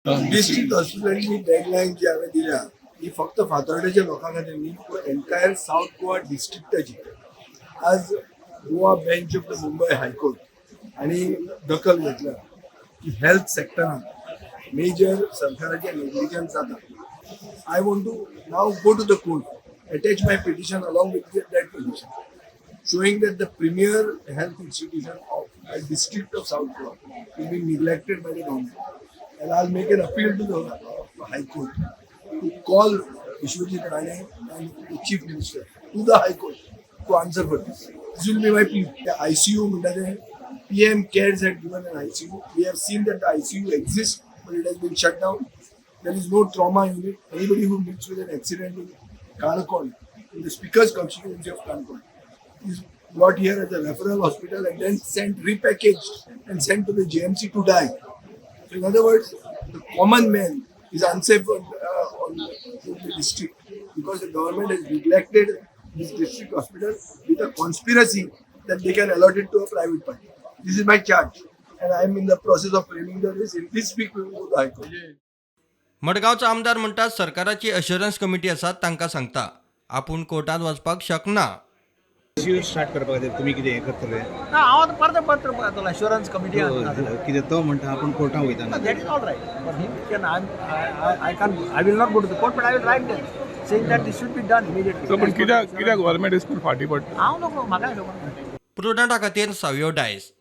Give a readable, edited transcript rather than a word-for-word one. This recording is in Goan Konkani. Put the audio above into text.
डिस्ट्रिक्ट हॉस्पिटलची डेडलायन जी हांवें दिल्या ही फक्त फातोर्डेच्या लोकां खातीर न्ही, पूण एंटायर सावथ गोवा डिस्ट्रिक्टाची. आज Goa bench of the Mumbai High Court हांणी दखल घेतल्या की हेल्थ सेक्टरान मेजर सरकाराचे नेग्लिजन्स जाता. I want to now go to the court, attach my petition along with that petition, showing that the premier health institution of a district of South Goa is being neglected by the government. And I'll make an appeal to the High Court to call Vishwajit Rane and the Chief Minister to the High Court to answer for this. This will be my plea. The ICU, म्हणटा ते PM CARES had given an ICU. We have seen that the ICU exists, but it has been shut down. There is no trauma unit. Anybody who meets with an accident in Canacona, in the Speaker's constituency of Canacona, is brought here as a referral hospital and then sent repackaged and sent to the JMC to die. So in other words, the common man is unsafe on in the district because the government has neglected this district hospital with a conspiracy that they can allot it to a private party. This is my charge, and I am in the process of framing the this. In this week, we will go to the High Court. मडगांवचो आमदार म्हणटा, सरकाराची अश्युरन्स कमिटी आसा, तांकां सांगता आपूण कोर्टात वचपाक शकना. आयसीयू स्टार्ट करपा खातीर तुमी कितें हें करतले? ना, हांव आतां परतें पत्र घातलो अश्युरन्स कमिटी. कितें तो म्हणटा, आपूण कोर्टान वयता. That is all right for him. Can I can I will not go to the court, but I will write them saying that this should be done immediately. So पण कित्याक गव्हर्मेंट स्कूल फाटीं पडटा? हांव नको, म्हाका खबर ना. प्रुडंटा खातीर सावियो डायस.